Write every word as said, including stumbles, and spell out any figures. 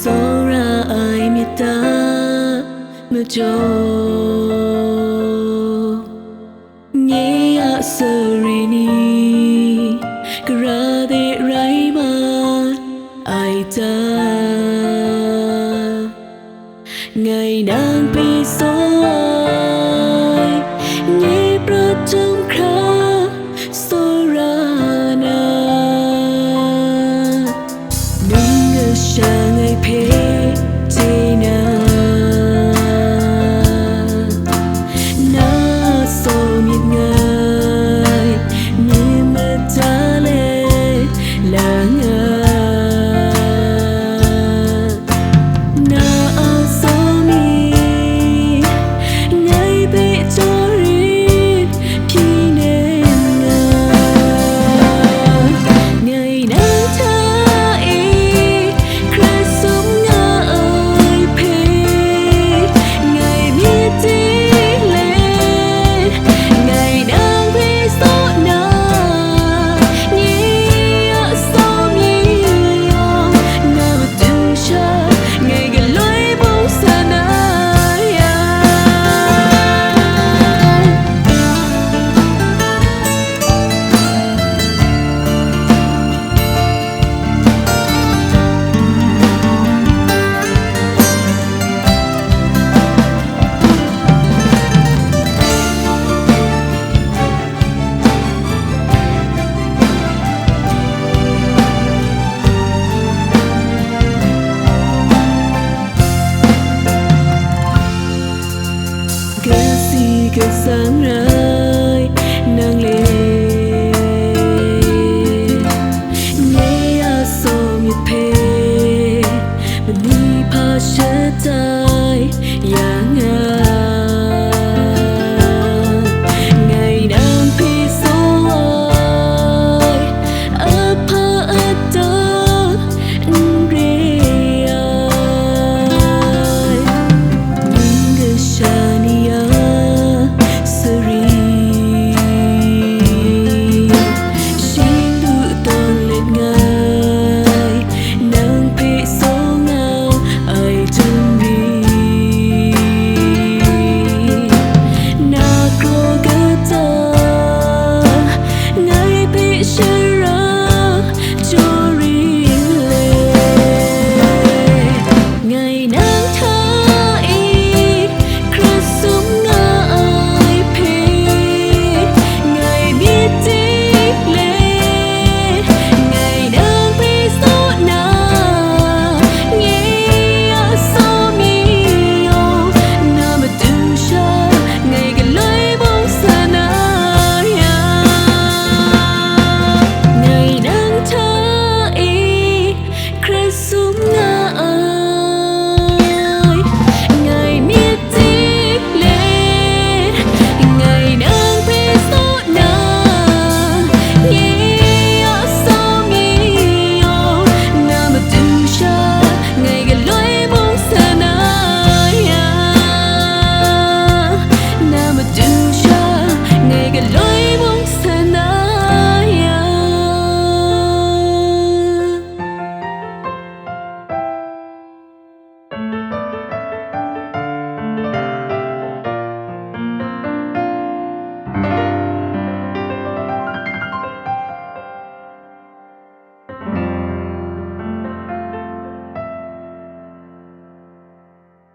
Tsawra ai myit ta majaw, nye a sara ni gara de rai ma ai ta? Ngai nang pyi tsaw ai, nye prat jahtum hkra tsawra na, nang kasha ngai hpe chye na, na a tsaw myit ngai myit mada let la nga. Na a tsaw myit ngai hpe jaw rit hpyi nem nga. Ngai nang hta e hkrat tsun nga ai hpe, ngai myit ting let, ngai nang hpe tsaw na, nye a tsaw myit yawng na matu sha, ngai galoi bung sa na ya. Kasi katsang rai nang le, nye a tsaw myit hpe mani hpa shatai ya nga.